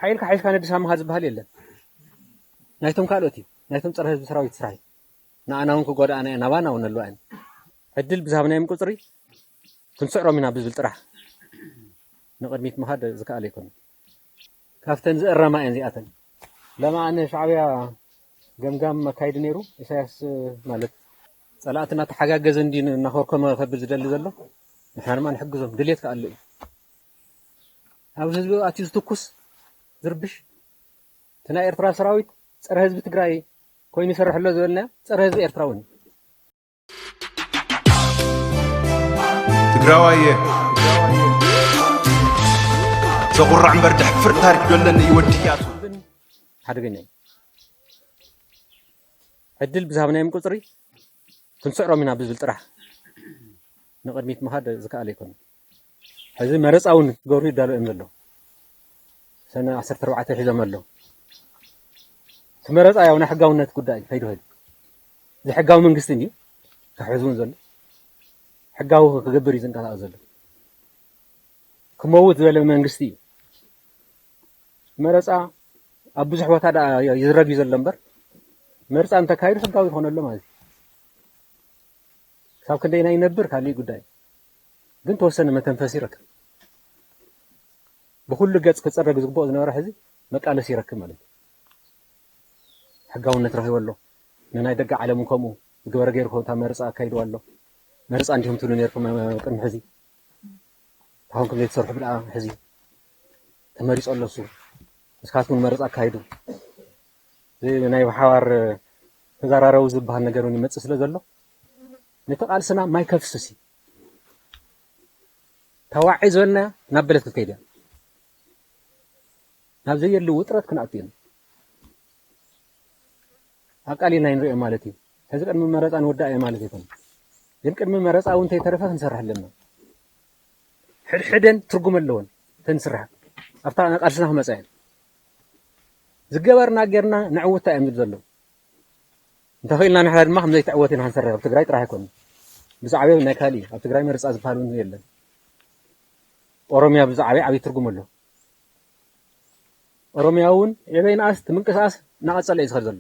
ሓይልካ ሓይሽካ ነዲስ ኣምሃ ዝበሃል የለን። ናይቶም ካልኦት እዩ። ናይቶም ጸረ ህዝቢ ሰራዊት ስራሕ እዩ። ንኣና እውን ክጎድኣና እየን፣ ናባና እውን ኣለዋ እየን። ዕድል ብዝሃብናዮም ቁጽሪ ክንስዕሮም ኢና ብዝብል ጥራሕ ንቕድሚት ምኻድ ዝከኣል ኣይኮነን። ካብተን ዝእረማ እየን እዚኣተን። ለማኣነ ሻዕብያ ገምጋም መካይዲ ነይሩ። ኢሳያስ ማለት ጸላእትና ተሓጋገዘ እንዲ እናኾርከመ ከብል ዝደሊ ዘሎ፣ ንሕና ድማ ንሕግዞም። ድሌት ከኣሎ እዩ። ኣብ ህዝቢ ኣትዩ ዝትኩስ ዝርብሽ፣ እቲ ናይ ኤርትራ ሰራዊት ጸረ ህዝቢ ትግራይ ኮይኑ ይሰርሕ ኣሎ ዝበልና፣ ጸረ ህዝቢ ኤርትራ እውን እዩ። ትግራዋየ፣ ዘኹርዕ እምበር ደሕፍር ታሪክ ዶለኒ ይወድያቱ። ግን ሓደገኛ እዩ። ዕድል ብዝሃብናዮም ቁፅሪ ክንስዕሮም ኢና ብዝብል ጥራሕ ንቕድሚት ምኻድ ዝከኣል ኣይኮነን። ሕዚ መረፃ እውን ክገብሩ ይዳሎ እዮም ዘለዉ። ሰነ ዓሰርተ ኣርባዕተ ሒዞም ኣለዉ። እቲ መረፃ ያው ናይ ሕጋውነት ጉዳይ እዩ ከይዱ ከይዱ። እዚ ሕጋዊ መንግስቲ እንድዩ ክሕዝ እውን ዘሎ። ሕጋዊ ክገብር እዩ ዝንቀሳቐስ ዘሎ። ክመውት ዝበለ መንግስቲ እዩ። መረፃ ኣብ ብዙሕ ቦታ ደኣ ይዝረግ እዩ ዘሎ እምበር፣ መርፃ እንተካይዱ ሕጋዊ ይኾነሉ ማለት እዩ። ክሳብ ክንደይና ይነብር ካሊእ ጉዳይ፣ ግን ተወሰነ መተንፈሲ ይረክብ። ብኩሉ ገፅ ክፀረግ ዝግብኦ ዝነበረ ሕዚ መቃለሲ ይረክብ ማለት እዩ። ሕጋውነት ረኺቡ ኣሎ። ንናይ ደገ ዓለም እውን ከምኡ ዝገበረ ገይሩ ከምታ መርፃ ኣካይድዋ ኣሎ። መርፃ እንዲኹም ትብሉ ነርኩም ቅድሚ ሕዚ። ታኹም ከም ዘይትሰርሑ ብደኣ ሕዚ ተመሪፁ ኣሎ እሱ። ንስኻትኩም መረፃ ኣካይዱ። እዚ ናይ ብሓባር ተዘራረቡ ዝበሃል ነገር እውን ይመፅእ ስለ ዘሎ ነቲ ቃልስና ማይ ከፍስስ እዩ። ተዋዒ ዝበልና ናብ በለት ክትከይድ እያ። ናብ ዘየሉ ውጥረት ክንኣቱ ኢና። ኣቃሊልና ይንሪኦ ማለት እዩ። ሕዚ ቅድሚ መረፃ ንወዳእ እየ ማለት ኣይኮነን። ግን ቅድሚ መረፃ እውን እንተይተረፈ ክንሰርሕ ኣለና። ሕድሕደን ትርጉም ኣለወን እተን ዝስርሓ ኣብታ ቃልስና ክመፃ እየን። ዝገበርና ጌርና ንዕውታ እዮም ዝብል ዘለዉ። እንተኽኢልና ንሕና ድማ ከም ዘይትዕወት ኢና ክንሰርሕ። ኣብ ትግራይ ጥራሕ ኣይኮነን። ብዛዕባ ናይ ካሊእ ኣብ ትግራይ መረፃ ዝበሃል እውን የለን። ኦሮሚያ ብዛዕባ ዓብዪ ትርጉም ኣሎ። ኦሮሚያ እውን የበይ ንኣስ እቲ ምንቅስቃስ እናቐፀለ እዩ ዝኸድ ዘሎ።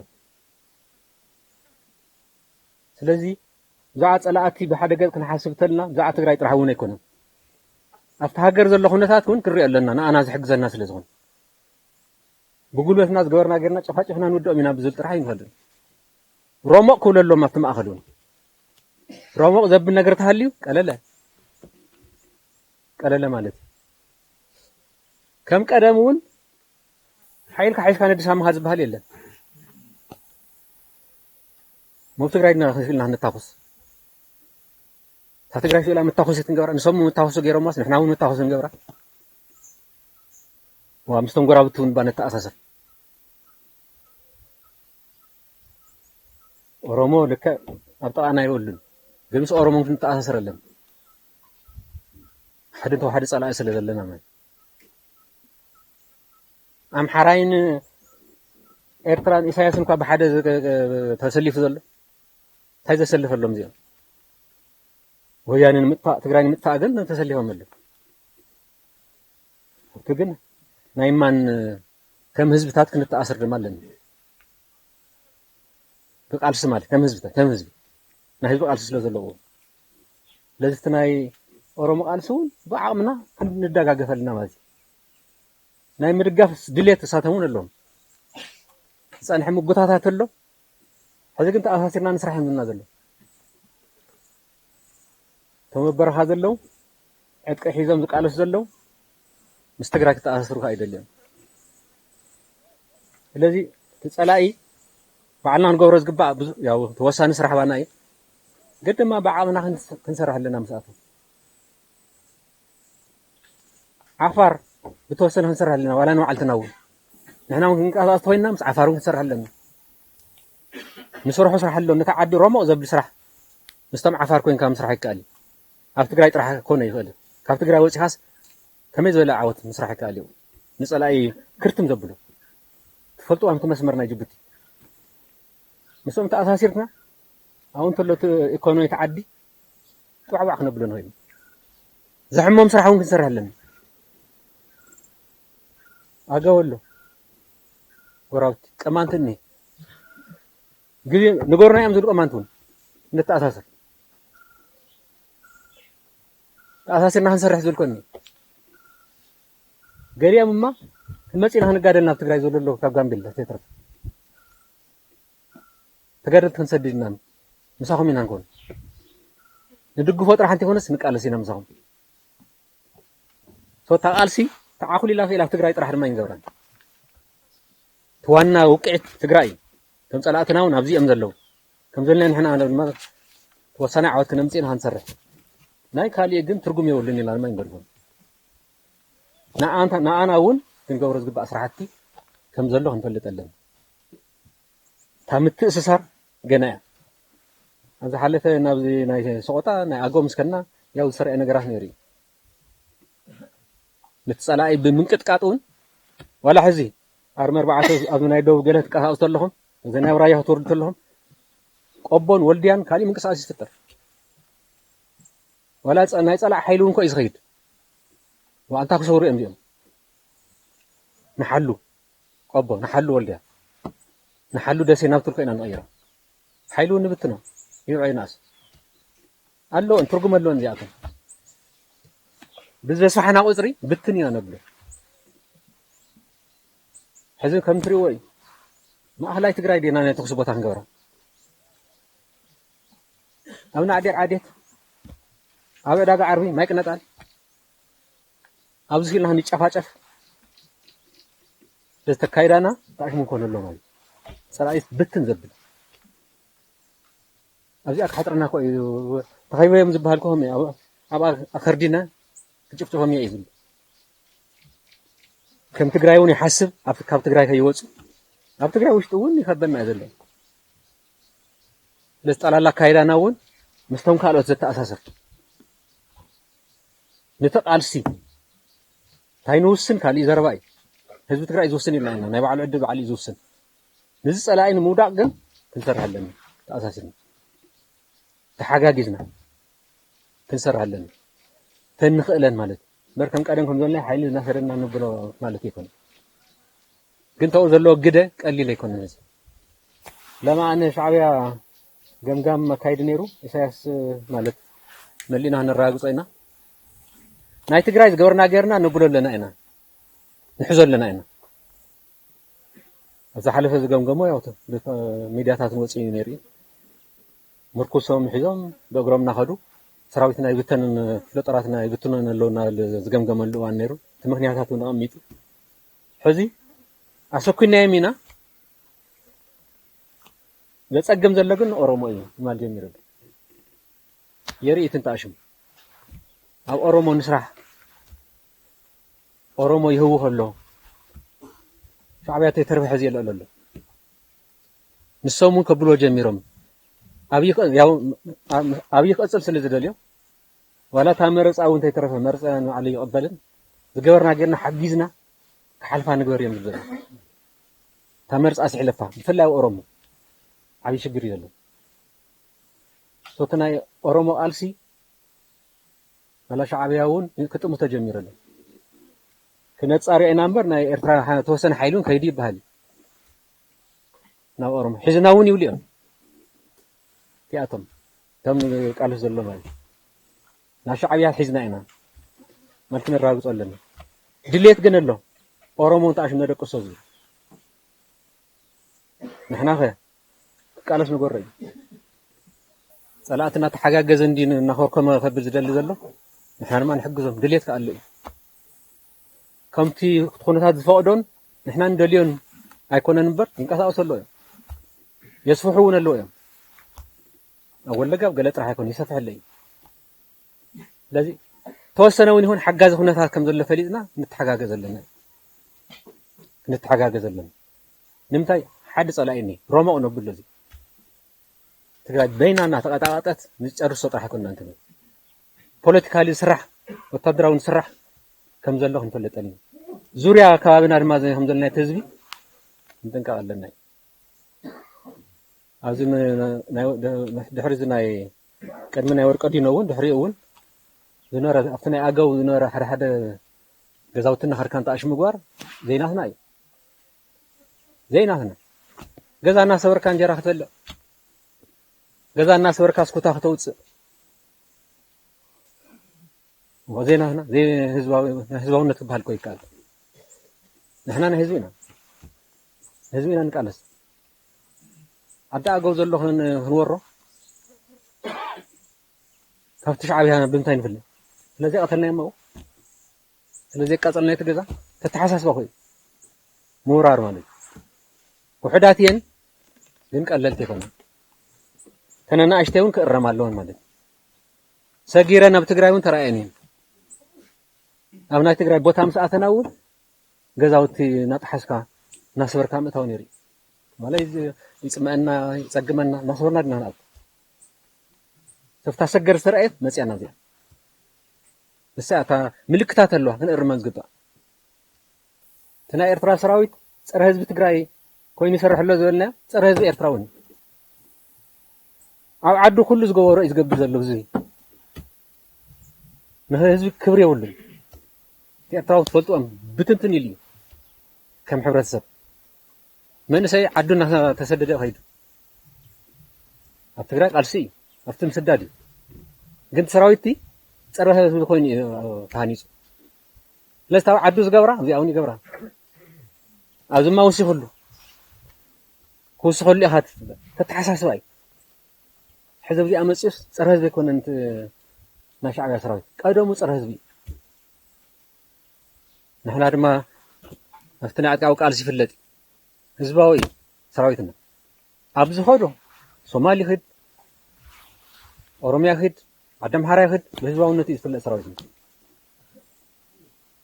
ስለዚ ብዛዕባ ፀላእቲ ብሓደ ገፅ ክንሓስብ ተልና ብዛዕባ ትግራይ ጥራሕ እውን ኣይኮነን። ኣብቲ ሃገር ዘሎ ኩነታት እውን ክንሪኦ ኣለና፣ ንኣና ዝሕግዘና ስለ ዝኾነ። ብጉልበትና ዝገበርና ጌርና ጨፋጭፍና ንውድኦም ኢና ብዝብል ጥራሕ ኣይንኸድን። ሮሞቕ ክብለሎም ኣብቲ ማእኸል እውን ሮሞቕ ዘብል ነገር ተሃልዩ ቀለለ ቀለለ ማለት እዩ። ከም ቀደም እውን ሓይልካ ሓይልካ ነዲስ ኣምሃ ዝበሃል የለን። ሞብ ትግራይ ድና ኢልና ክንታኮስ እታ ትግራይ ስእላ መታኮሲት ንገብራ፣ ንሶም እውን መታኮሲ ገይሮማስ ንሕና እውን መታኮሲ ንገብራ። ዋ ምስቶም ጎራብቲ እውን ባ ነተኣሳሰር። ኦሮሞ ልክዕ ኣብ ጥቓና የብሉን፣ ግን ምስ ኦሮሞ ክንተኣሳሰር ኣለና። ሓደ ተዋሓደ ጸላኢ ስለ ዘለና ማለት ኣምሓራይን ኤርትራን ኢሳያስን እኳ ብሓደ ተሰሊፉ ዘሎ እንታይ ዘሰልፈሎም እዚኦም? ወያነ ንምጥፋእ ትግራይ ንምጥፋእ ግን ተሰሊፎም ኣለዉ። እቲ ግን ናይ ማን ከም ህዝብታት ክንተኣሰር ድማ ኣለና። ብቃልሲ ማለት ከም ህዝብታት ከም ህዝቢ ናይ ህዝቢ ቃልሲ ስለ ዘለዎ ስለዚ እቲ ናይ ኦሮሞ ቃልሲ እውን ብዓቕምና ክንደጋገፍ ኣለና ማለት እዩ። ናይ ምድጋፍ ድሌት እሳቶም እውን ኣለዎም። ዝፀንሐ ምጉታታት ኣሎ። ሕዚ ግን ተኣሳሲርና ንስራሕ እዮም ዝብልና ዘለዉ። እቶም ኣብ በረኻ ዘለዉ ዕጥቂ ሒዞም ዝቃለሱ ዘለዉ ምስ ትግራይ ክተኣሳስሩ ከዓ ኣይደልዮም። ስለዚ እቲ ፀላኢ ባዕልና ክንገብሮ ዝግባእ ብዙ ያው ተወሳኒ ስራሕ ባና እዩ። ግን ድማ ብዓቕምና ክንሰርሕ ኣለና ምስኣቶም። ዓፋር ብተወሰነ ክንሰርሕ ኣለና ዋላ ንባዕልትና እውን ንሕና እውን ክንቀሳቀስ ተኮይንና ምስ ዓፋር እውን ክንሰርሕ ኣለና። ንሰርሖ ስራሕ ኣሎ ነታ ዓዲ ረሞቕ ዘብል ስራሕ ምስቶም ዓፋር ኮይንካ ምስራሕ ይከኣል እዩ። ኣብ ትግራይ ጥራሕ ክኮነ ይኽእል እዩ። ካብ ትግራይ ወፂኻስ ከመይ ዝበለ ዓወት ምስራሕ ይከኣል እዩ። ንፀላኢ ክርትም ዘብሎ ትፈልጥዋ እቲ መስመር ናይ ጅቡቲ ምስኦም ተኣሳሲርና ኣብኡ እንተሎ እቲ ኢኮኖሚ እቲ ዓዲ ጧዕባዕ ክነብሎ ንኽእል። ዘሕሞም ስራሕ እውን ክንሰርሕ ኣለና። ኣገው ኣሎ። ወራውቲ ቀማንትኒ ግዜ ንገሩና እዮም ዝብሉ ቀማንት እውን ነተኣሳስር። ተኣሳሲርና ክንሰርሕ ዝብል ኮኒ። ገሊኦም እማ መፂና ክንጋደል ናብ ትግራይ ዘሎ ኣለዉ ካብ ጋምቤላ ዘይተረፈ። ተጋደልቲ ክንሰድድ ኢና፣ ምሳኹም ኢና ንኮን። ንድግፎ ጥራሕ እንተይኮነስ ንቃለስ ኢና ምሳኹም። ሶ እታ ቃልሲ ተዓኹሊላ ክኢላ ኣብ ትግራይ ጥራሕ ድማ ይንገብረን። እቲ ዋና ውቅዒት ትግራይ እዩ። ከም ጸላእትና እውን ኣብዚ እዮም ዘለዉ። ከም ዘለና ንሕና ድማ ወሳናይ ዓወት ክነምጽእ ኢና ክንሰርሕ። ናይ ካሊእ ግን ትርጉም የብሉን ኢልና ድማ ይንገርኩም። ንኣንታ-፣ ንኣና እውን ክንገብሮ ዝግባእ ስራሕቲ ከም ዘሎ ክንፈልጥ ኣለና። እታ ምትእስሳር ገና እያ። ኣብ ዝሓለፈ ናብዚ ናይ ሰቆጣ ናይ ኣገው ምስ ከድና ያው ዝሰርዐ ነገራት ነይሩ እዩ። ነቲ ጸላኢ ብምንቅጥቃጥ እውን ዋላ ሕዚ ኣርሚ ኣርባዕተ ኣብ ናይ ደቡብ ገለ ትንቀሳቐሱ ተለኹም፣ እዚ ናይ ራያ ክትወርዱ ተለኹም፣ ቆቦን ወልድያን ካሊእ ምንቅስቃስ ይፍጠር። ዋላ ጸ-፣ ናይ ጸላእ ሓይሊ እውን ኮ እዩ ዝኸይድ። ዋንታ ክሰብሩ እዮም እዚኦም። ንሓሉ ቆቦ፣ ንሓሉ ወልድያ፣ ንሓሉ ደሴ ናብ ትልኮ ኢና ንቐይሮ። ሓይሊ እውን ንብትኖ ይብዖ ይንኣስ ኣለዎን ትርጉም ኣለዎን እዚኣቶም። ብዝበስፋሕና ቁጽሪ ብትን ኢና ነብሎ። ሕዚ ከም ትሪእዎ እዩ። ማእኸላይ ትግራይ ዲና ናይ ተኹሲ ቦታ ክንገብራ? ኣብ ናዕዴር ዓዴት፣ ኣብ ዕዳጋ ዓርቢ፣ ማይ ቅነጣል፣ ኣብዚ ኢልና ክንጨፋጨፍ በዚ ተካይዳና ጣዕሽሙ ኮነ ኣሎ ማለት እዩ። ጸላኢስ ብትን ዘብል። ኣብዚኣ ክሓጥረና እኮ እዩ። ተኸቢቦም ዝበሃል እኮ ከመይ ኣብ-፣ ኣብ ኣኸርዲና ክጭፍጭፎም እየ እዩ ዝብል። ከም ትግራይ እውን ይሓስብ፣ ኣብ-፣ ካብ ትግራይ ከይወፁ። ኣብ ትግራይ ውሽጢ እውን ይኸበና እዩ ዘሎ። ስለዚ ጠላላ ኣካይዳና እውን ምስቶም ካልኦት ዘተኣሳስር። ነቲ ቃልሲ እንታይ ንውስን ካልእ ዘረባ እዩ። ህዝቢ ትግራይ ዝውስን ኢልና ኢና፣ ናይ ባዕሉ ዕድል ባዕሉ እዩ ዝውስን። ነዚ ጸላኢ ንምውዳቕ ግን ክንሰርሕ ኣለና፣ ተኣሳሲርና፣ ተሓጋጊዝና ክንሰርሕ ኣለና። ተንኽእለን ማለት እዩ። እምበር ከም ቀደም ከም ዘለና ሓይሊ እናሰደድና ንብሎ ማለት ኣይኮነን። ግን ተው ዘለዎ ግደ ቀሊል ኣይኮነን። እዚ ለማ ኣነ ሻዕብያ ገምጋም መካይዲ ነይሩ። ኢሳያስ ማለት መሊእና ነረጋግጾ ኢና። ናይ ትግራይ ዝገበርና ገይርና ንብሎ ኣለና ኢና፣ ንሕዞ ኣለና ኢና። ኣብ ዝሓለፈ ዝገምገሞ ያው ተ-፣ ሚድያታት ወፂኡ እዩ ነይሩ እዩ። ምርኩሶም ሒዞም ብእግሮም እናኸዱ ሰራዊትና ይብተንን ክፍለ ጦራትና ይብትኖን ኣለዉ እናበለ ዝገምገመሉ እዋን ነይሩ። እቲ ምክንያታት እውን ኣቐሚጡ ሕዚ ኣሰኩናዮም ኢና። ዘጸግም ዘሎ ግን ኦሮሞ እዩ ትማል ጀሚሩ። የርኢ ትንታሽም ኣብ ኦሮሞ ንስራሕ፣ ኦሮሞ ይህውኽ ኣሎ። ሻዕብያ ተይተርፈ ሕዚ የልዕሎ ኣሎ። ንሶም እውን ከብልዎ ጀሚሮም። ኣብይ ኸ-፣ ያው፣ ኣብ-፣ ኣብይ ክቕጽል ስለ ዝደልዮ፣ ዋላ እታ መረጻ እውን ተይተረፈ መረጻ ንባዕሉ ይቕበልን፣ ዝገበርና ጌርና ሓጊዝና ክሓልፋ ንግበር እዮም ዝብሉ። እታ መረጻ ስሕለፋ፣ ብፍላይ ኣብ ኦሮሞ ዓብዪ ሽግር እዩ ዘሎ። ሶቲ ናይ ኦሮሞ ቃልሲ ዋላ ሻዕብያ እውን ክጥምቶ ጀሚሩ ኣሎ። ክነጻርዮ ኢና እምበር ናይ ኤርትራ ሓ-፣ ተወሰነ ሓይሊ እውን ከይዱ ይበሃል እዩ። ናብ ኦሮሞ ሒዝና እውን ይብሉ እዮም። እቲኣቶም እቶም ቃልሲ ዘሎ ማለት እዩ። ናብ ሻዕብያ ሒዝና ኢና ማለት ነራግጾ ኣለና። ድሌት ግን ኣሎ። ኦሮሞ ተኣሽም ነደቅሶ ዝብል ንሕና ኸ ክቃለስ ንገሮ እዩ። ጸላእትና ተሓጋገዘ እንዲ እናኸርከመ ከብል ዝደሊ ዘሎ ንሕና ድማ ንሕግዞም። ድሌት ከኣሉ እዩ። ከምቲ ኩነታት ዝፈቕዶን ንሕና ንደልዮን ኣይኮነን እምበር ይንቀሳቐሱ ኣለዉ እዮም። የስፍሑ እውን ኣለዉ እዮም። ኣብ ወለጋ ኣብ ገለ ጥራሕ ኣይኮነ ይሰፍሕ ኣሎ እዩ። ስለዚ ተወሰነ እውን ይኹን ሓጋዚ ኩነታት ከም ዘሎ ፈሊጥና ንተሓጋገዝ ኣለና። ንተሓጋገዝ ኣለና። ንምንታይ ሓደ ጸላኢ እኒ ሮሞቕ ነብሎ እዚ ትግራይ በይና እናተቐጣቐጠት ንጨርሶ ጥራሕ ኣይኮንና እንትብል ፖለቲካሊ ዝስራሕ ወታደራዊ ዝስራሕ ከም ዘሎ ክንፈልጥ ኣለና። ዙርያ ከባቢና ድማ ዘ-፣ ከም ዘለና እቲ ህዝቢ ክንጥንቀቕ ኣለና። ኣብዚ ም-፣ ናይ ወ-፣ ድ-፣ ድሕሪ እዚ ናይ ቅድሚ ናይ ወርቀ ዲኖ እውን ድሕሪኡ እውን ዝነበረ ኣብቲ ናይ ኣገው ዝነበረ ሓደ ሓደ ገዛውትና ከርካን ተኣሽ ምግባር ዘይናትና እዩ። ዘይናትና። ገዛ እናሰበርካ እንጀራ ክትበልዕ፣ ገዛ እናሰበርካ ስኩታ ክተውፅእ። እሞ ዘይናትና፣ ዘይ ህዝባዊ፣ ናይ ህዝባውነት ክበሃል እኮ ይከኣል። ንሕና ናይ ህዝቢ ኢና። ህዝቢ ኢና ንቃለስ። ዓዲ ኣገው ዘሎ ክን-፣ ክንወሮ፣ ካብቲ ሻዕብያ ብምንታይ ንፍለ? ስለዚ ቀተልናዮ እሞ፣ ስለዚ የቃጸልናዮ እቲ ገዛ፣ ተተሓሳስባ ኮይኑ ምውራር ማለት እዩ። ውሑዳት እየን፣ ግን ቀለልቲ ይኮና። ተን ኣናእሽተይ እውን ክእረማ ኣለወን ማለት እዩ። ሰጊረን ኣብ ትግራይ እውን ተራእየን እየን። ኣብ ናይ ትግራይ ቦታ ምስ ኣተና እውን ገዛውቲ እናጠሓስካ እናስበርካ ምእታው ነይሩ እዩ። ማለት ይጽመአና፣ ይጸግመና፣ እናስበርና ድና ንኣቱ። ተፍታ ሰገር ዝተረኣየት መጽያና እዚኣ። ንሳ እታ ምልክታት ኣለዋ፣ ክንእርመን ዝግባእ። እቲ ናይ ኤርትራ ሰራዊት ጸረ ህዝቢ ትግራይ ኮይኑ ይሰርሕ ኣሎ ዝበልናዮ፣ ጸረ ህዝቢ ኤርትራ እውን እዩ። ኣብ ዓዱ ኩሉ ዝገበሮ እዩ ዝገብር ዘሎ ህዝቢ። ንህዝቢ ክብሪ የብሉን። እቲ ኤርትራዊ ትፈልጥዎም ብትንትን ኢሉ እዩ። ከም ሕብረተሰብ መንእሰይ ዓዱ እናተሰደደ ከይዱ። ኣብ ትግራይ ቃልሲ እዩ፣ ኣብቲ ምስዳድ እዩ። ግን እቲ ሰራዊት እቲ ጸረ ህዝቢ ኮይኑ እዩ ተሃኒጹ። ስለዚ ኣብ ዓዱ ዝገብራ እዚኣ እውን ይገብራ። ኣብዚ ድማ ወሲኹሉ። ክውስኸሉ ኢኻ ትጽበ። ተተሓሳስባ እዩ። ሕዚ ኣብዚኣ መጺኡስ ጸረ ህዝቢ ኣይኮነን እቲ ናይ ሻዕብያ ሰራዊት። ቀደሙ ጸረ ህዝቢ እዩ። ንሕና ድማ ኣብቲ ናይ ዕጥቃዊ ቃልሲ ይፍለጥ እዩ። ህዝባዊ እዩ ሰራዊትና። ኣብ ዝኸዶ ሶማል ይኽድ፣ ኦሮምያ ይኽድ፣ ዓዲ ኣምሓራ ይኽድ፣ ብህዝባውነቱ እዩ ዝፍለጥ ሰራዊትና።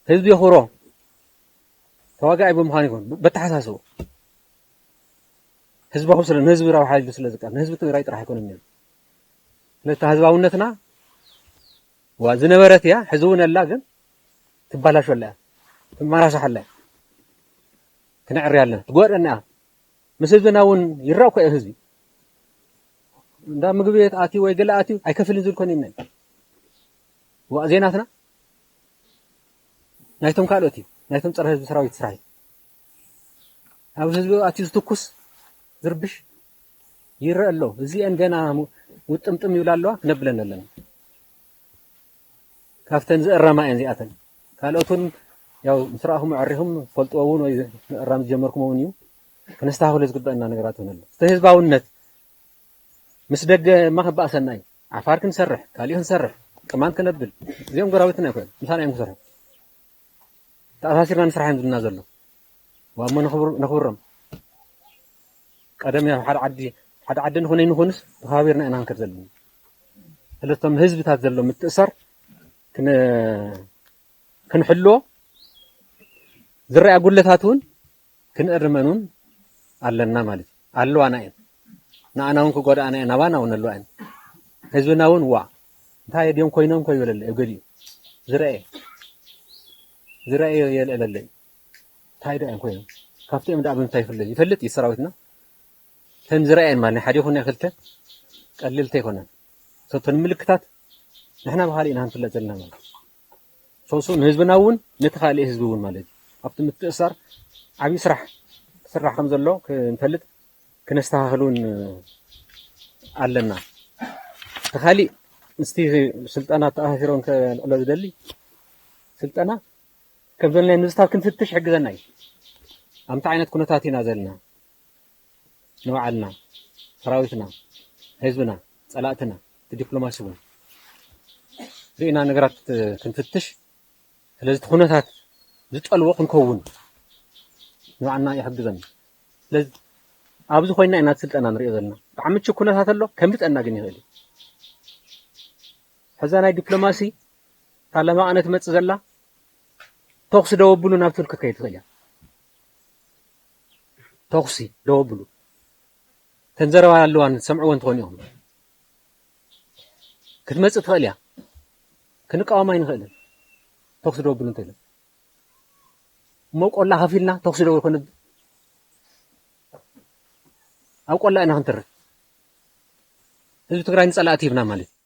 ህዝቢ የኽብሮ። ተዋጋኢ ብምዃኑ ይኹን፣ በተሓሳስቦ። ህዝባዊ ስለ፣ ንህዝቢ ረብሓ ኢሉ ስለ ዝቃለስ፣ ንህዝቢ ትግራይ ጥራሕ ኣይኮነን ነይሩ። ስለዚ እታ ህዝባውነትና፣ ዋ፣ ዝነበረት እያ፣ ሕዚ እውን ኣላ፣ ግን ትባላሾ ኣላ እያ፣ ትመራሳሕ ኣላ እያ። ክነዕሪ ኣለና፣ ትጎድኣና እያ። ምስ ህዝብና እውን ይረኣ እኮ እዩ ህዝቢ። እንዳ ምግቢ ቤት ኣትዩ ወይ ገለ ኣትዩ ኣይከፍልን ዝብል ኮነ ይመን። ዋ፣ ዜናትና ናይቶም ካልኦት እዩ፣ ናይቶም ጸረ ህዝቢ ሰራዊት ስራሕ እዩ። ኣብ ህዝቢ ኣትዩ ዝትኩስ ዝርብሽ ይረአ ኣሎ። እዚአን ገና ሙ-፣ ውጥምጥም ይብላ ኣለዋ፣ ክነብለን ኣለና። ካብተን ዝእረማ እየን እዚኣተን። ካልኦት እውን ያው ምስ ረኣኹም ኣዕሪኹም ትፈልጥዎ እውን ወይ ምእራም ዝጀመርኩሞ እውን እዩ። ክነስተኻኽሎ ዝግበአና ነገራት እውን ኣሎ። እቲ ህዝባውነት ምስ ደገ ማ ክበኣሰና እዩ። ዓፋር ክንሰርሕ፣ ካሊእ ክንሰርሕ፣ ቅማንት ክነብል፣ እዚኦም ጎረባብትና ኣይኮኑን፣ ምሳና እዮም ክሰርሑ። ተኣሳሲርና ንስራሕ እዮም ዝብልና ዘሎ። ዋሞ ነኽብር-፣ ነኽብሮም። ቀደም ኣብ ሓደ ዓዲ፣ ሓደ ዓዲ ንኹን ኣይንኹንስ ተኸባቢርና ኢና ክንከድ ዘለና። ስለቶም ህዝብታት ዘሎ ምትእሳር ክን-፣ ክንሕልዎ፣ ዝረኣያ ጉድለታት እውን ክንእርመን እውን ኣለና ማለት እዩ። ኣለዋና እየን። ንኣና እውን ክጎድኣና እየን፣ ናባና እውን ኣለዋ እየን። ህዝብና እውን ዋ፣ እንታይ ድዮም ኮይኖም ኮ ይበለለ፣ ኣብ ገሊኡ ዝረኣየ፣ ዝረኣየ የልዕለለ እዩ። እንታይ ደኣ እዮም ኮይኖም? ካብቲኦም ደኣ ብምንታይ ይፍለዩ? ይፈልጥ እዩ ሰራዊትና። እተን ዝረኣየን ማለት ናይ ሓደ ይኹን ናይ ክልተ ቀለልቲ ኣይኮነን። እተን ምልክታት ንሕና ብኻሊእ ኢና ክንፍለጥ ዘለና ማለት እዩ። ሶሱ ንህዝብና እውን ነቲ ካልእ ህዝቢ እውን ማለት እዩ። ኣብቲ ምትእሳር ዓብዪ ስራሕ ክስራሕ ከም ዘሎ ክንፈልጥ ክነስተኻኽል እውን ኣለና። እቲ ካሊእ ምስቲ ስልጠና ተኣሳሲሮም ከልዕሎ ዝደሊ ስልጠና ከም ዘለና ንምዝታብ ክንፍትሽ ይሕግዘና እዩ። ኣብ እንታይ ዓይነት ኩነታት ኢና ዘለና? ንባዕልና፣ ሰራዊትና፣ ህዝብና፣ ጸላእትና፣ እቲ ዲፕሎማሲ እውን ርኢና ነገራት ክንፍትሽ፣ ስለዚ እቲ ኩነታት ዝጠልቦ ክንከውን ንባዕልና ይሕግዘና። ስለዚ ኣብዚ ኮይና ኢና እቲ ስልጠና ንሪኦ ዘለና። ብጣዕሚ ምቹእ ኩነታት ኣሎ፣ ከምልጠና ግን ይኽእል እዩ። ሕዛ ናይ ዲፕሎማሲ እታ ለማቕነ ትመጽእ ዘላ ተኹሲ ደው ኣብሉ ናብ ትብል ክትከይድ ትኽእል እያ። ተኹሲ ደው ኣብሉ። እተን ዘረባ ኣለዋን ዝሰምዕወን ትኾኑ ኢኹም። ክትመጽእ ትኽእል እያ። ክንቃወማ ኣይንኽእልን። ተኹሲ ደው ኣብሉ እንተኢለን። እሞ ቆላ ከፊልና ተኹሲ ደው ኮነ ኣብ ቆላ ኢና ክንተርፍ። ህዝቢ ትግራይ ንጸላእቲ ሂብና ማለት እዩ።